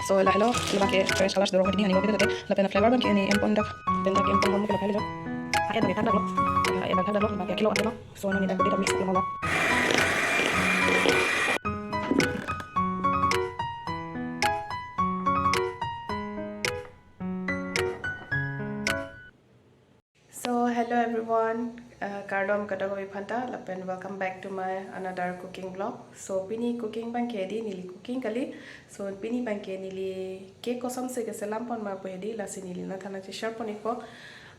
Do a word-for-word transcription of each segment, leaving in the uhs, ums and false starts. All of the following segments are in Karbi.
So lahelo, labangke fresh colors dorong hedi, aning lok hedi, lapen flavor abangke ne enpon dak, pen dak enpon hom ke lahelo. Ayan ke than dak lo, ayan bang than dak lo, labangke kilo ante lo. So non ne dak hedi dak mix lo. So hello everyone, uh, kardom kadokave aphanta, lapen welcome back to my another cooking vlog. So pini cooking abangke hedi, neli cooking kali. So pini abangke neli cake kosonsi keselam pon ma pu hedi, lasi neli nangthan nangcheshare pon ikpo.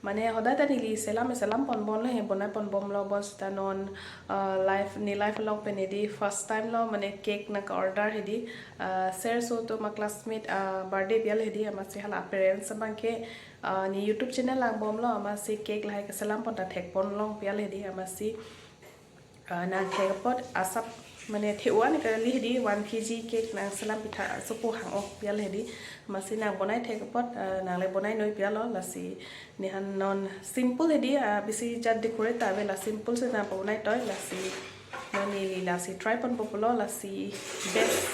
Mane hodai ta neli selam selam pon bomlo he, bonai pon bomlo, bonsita non, uh, live, ne live vlog pen hedi first time lo, mane cake nang order hedi, uh, Sir Soto ma classmate, uh, birthday pi-al hedi, amatsi hala parents abangke, uh, ne YouTube channel lang bomlo, amatsi cake lahai keselam pon ta thek pon long pi-al hedi, amatsi, uh, nang thek apot asap mane the-o-an kali hedi, one K G cake nang selam pitha sopo hang-o pi-al hedi, amatsi nang bonai thek apot, uh, nang le bonai noi pi-al lo, lasi ne han non simple hedi, uh, bisi jat decorate ta ave, la simple si nang bonai toi, lasi non neli lasi try pon po pulo, lasi best,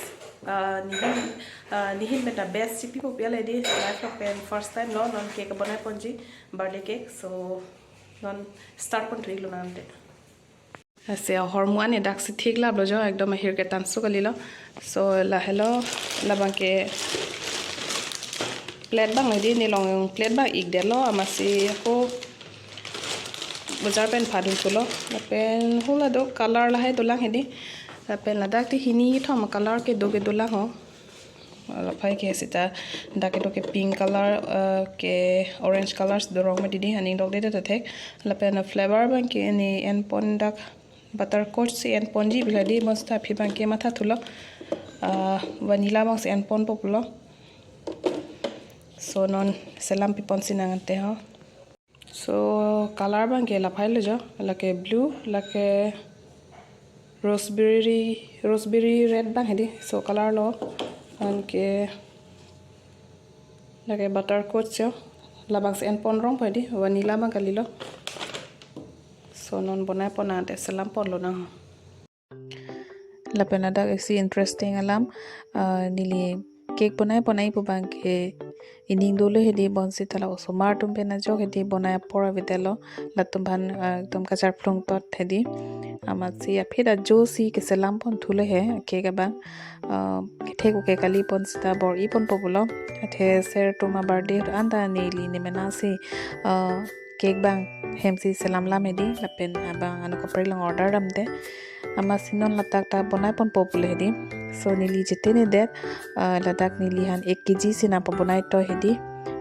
uh, ne hin, uh, ne hin pen ta best si pipo pi-al hedi, life lo pen first time lo, non cake bonai ponji, birthday cake. So non start pon thu iklo nangte. Ase ahormu an edaksi thik lap lo jo, ekdom ahir ke tansu kali lo. So lahelo, labangke plate abang hedi, ne long plate abang ik det lo, amatsi ako bazar pen phadun thulo. Lapen hula do color lahai dolang hedi. Lapen ladak ti hini thom color kedo kedolang ho. Laphai ke sita dak kedo ke pink color, uh, ke orange colors dorong ma hedi, aning dokde ta thek. Lapen flavor abangke ne enpon dak butterscotch si enponji pi-al hedi, bonsita aphi abangke matha thulo, uh, vanilla abangsi enpon po pulo. So non selam pi ponsi nang ante ho. So color abangke laphai lo jo, lake blue, lake raspberry, raspberry red abang hedi. So color lo, anke lake butterscotch jo, labangsi enpon rong po hedi, vanilla abang kali lo. So non bonai pon nangte selam pon lonang. Lapen ladak isi interesting alam, ah, neli cake bonai ponai pu abangke ining dolo hedi, bonsita la osomar atum pen ajok hedi bonai apor avedetlo, latum aphan, ah, ekdom kacharplung tot hedi. Amatsi aphi ta ajo si keselam pon thulo he cake abang, ah, kethek ke kali, bonsita bor-i pon po pulo. Athe Sir Soto ma birthday anta neli ne mena si, ah, cake abang hem si selam lam hedi, lapen abang ano kaprek lang order damde. Amatsi non ladak ta bonai pon po pulo hedi. So neli jete ne det, ah, ladak neli han ek K G si nang pabonai to hedi.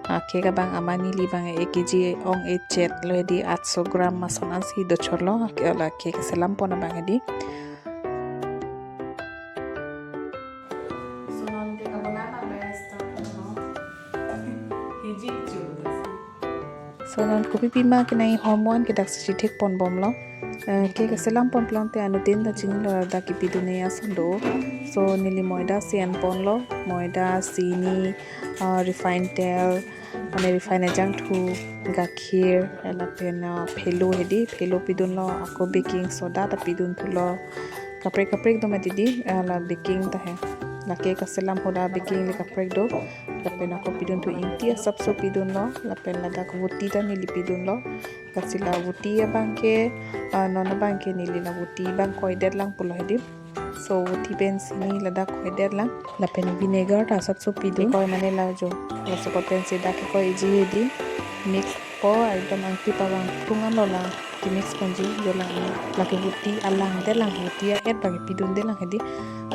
Ah, cake abang amat neli abang ek K G ong echet lo hedi, atso gram ma ason ansi dochor lo, ah, ke la cake selam pon abang hedi. So non te kabonai abang start lo. Hiji chu. So non kopi pima kenai ahormu an ke daksi chithek pon bomlo. Eh, cake selam pon pulote anuttin ta chinilo, dak kipidun-e ason do. So neli moida si enponlo, moida, sini, ah, refined tel, mane refined ajangthu, gakhir, lapen, ah, phelo hedi, phelo pidunlo, ako baking soda ta pidun thulo. Kaprek kaprek do mati di, ah, la baking ta he. Lake kaselam hoda baking le kaprek do. Lapen ako pidun thu ingti asapso pidunlo, lapen ladak voti ta neli pidunlo. Lasi la voti abangke, ah, non abangke neli la voti abang koidet lang pulo hedi. So voti pensi ne ladak koidet lang. Lapen vinegar ta asapso pidun. Koi mane la jo. Laso apot pensi dak kekoiji hedi. Mix po, ekdom angti pavang tung anlo la kemix ponji jo lang. Lake voti alang det lang, voti a-et abang pidun det lang hedi.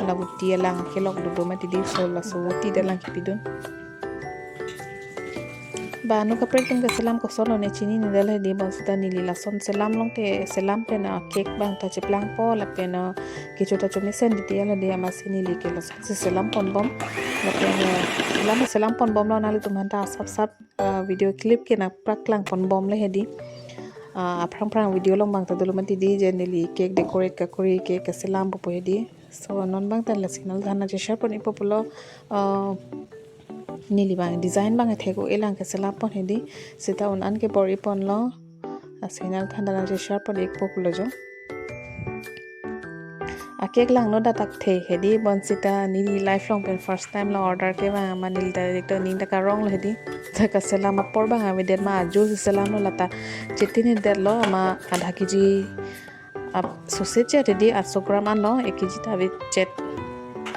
La voti alang kelok dodo mati di, so laso voti det lang kepidun. Ba ano kaprek atum ke selam kosonlo ne chinine det hedi, bonsita neli lason selam longte selam pen, ah, cake abang ta cheplangpo lapen, ah, kecho ta chomesen titi lo hedi, amatsi neli ke lasonsi selam pon bom. Lapen, ah, selam selam pon bomlo, nanglitum aphanta asap sap, ah, video clip ke nangpaklang pon bomle hedi. Ah, aphrang phrang video along abang ta dolo mati di, je neli cake decorate kakori, cake keselam po hedi. So non abang ta lasi nangthan nangcheshare pon ikpo pulo, ah, neli abang design abang thek-o-e lang keselam pon hedi. Sita un an ke bor-i ponlo. Lasi nangthan nangcheshare pon ikpo pulo jo. Cake langno dak thekthe hedi, bonsita neli life along pen first time lo order ke bang, amat neli ta dik to ning ta karong lo hedi. Ta kaselam apor bang avedet ma, ajo si selam lo, lata chetin det lo, amat adha kg ap sose chet hedi, atso gram anlo, ek kg ta ave chet.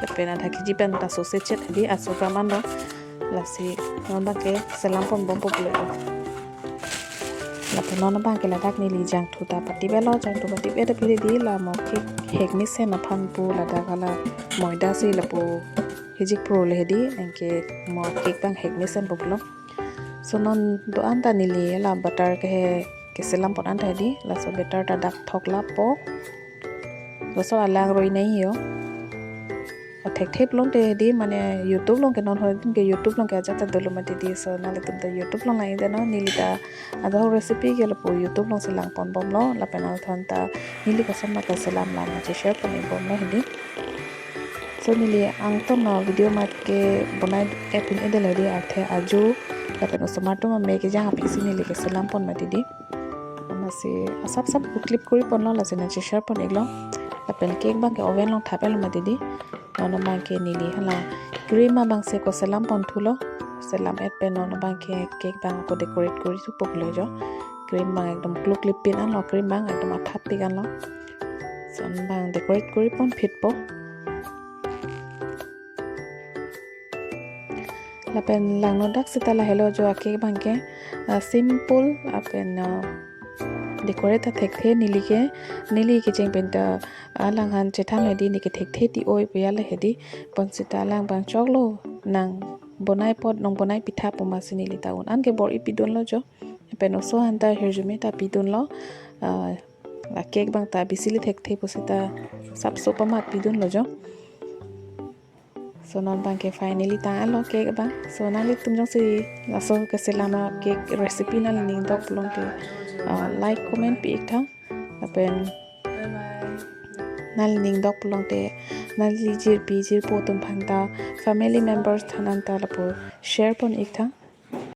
Lapen adha kg pen ta sose chet hedi, atso gram anlo. Lasi non abang ke selam ponbom pulo. Lapen non abang ke ladak neli jangthu ta patip-et lo, jangthu patip-et aphi hedi, la mo cake hek mesen aphan pu ladak hala moida si lapu hijik pro le hedi, anke mo cake abang hek mesen pulo. So non do-an ta neli la butter ke he keselam pon an ta hedi, laso butter ta dak thok lapo. Laso alang roi nai yo. Thekthe pulote hedi, mane YouTube along ke non hoi ke YouTube along ke ajat ta dolo mati di, so nanglitum ta YouTube along lang-ik det non, neli ta ajahak recipe ke lapu YouTube along si lang ponbom lo, lapen athon ta neli koson ma kaselam lang che share pon-ik bom lo hedi. So neli angton lo video amat ke bonai-et pin-et det lo hedi, athe ajo lapen osomar atum ame kejang aphi si neli keselam pon mati di. Amatsi asap sap ko clip kori pon lo, lasi nangche share pon-ik lo. Lapen cake abang ke oven along thap-et lo mati di. Non abang ke neli hala cream abang si ko selam pon thu lo. Selam-et pen non abang ke cake abang ko decorate kori thu pulo jo. Cream abang ekdom kluk lip pin anlo, cream abang ekdom athap pik anlo. So non abang decorate kori pon phit po. Lapen langno dak sita lahelo jo a-cake abang ke, ah, simple, lapen, ah, decorate ta thekthe neli ke, neli kecheng pen ta alang aphan chethan lo hedi, neke thekthe ti oi pu ya le hedi, bonsita alang abang choklo nang bonai apot, nang bonai pitha pu amatsi neli ta un an ke bor-i pidun lo jo, pen oso aphan ta hirjume ta pidun lo, ah, la cake abang ta bisi le thekthe pusita sapso pamat pidun lo jo. So non abang ke finally tang-et lo cake abang. So nanglitum jongsi laso keselam a-cake recipe nanglining dok pulote, ah, like, comment pi-ik tha. Lapen nanglining dok pulote nangli jirpi jirpo atum aphan ta, family members aphan an ta lapu share pon-ik tha.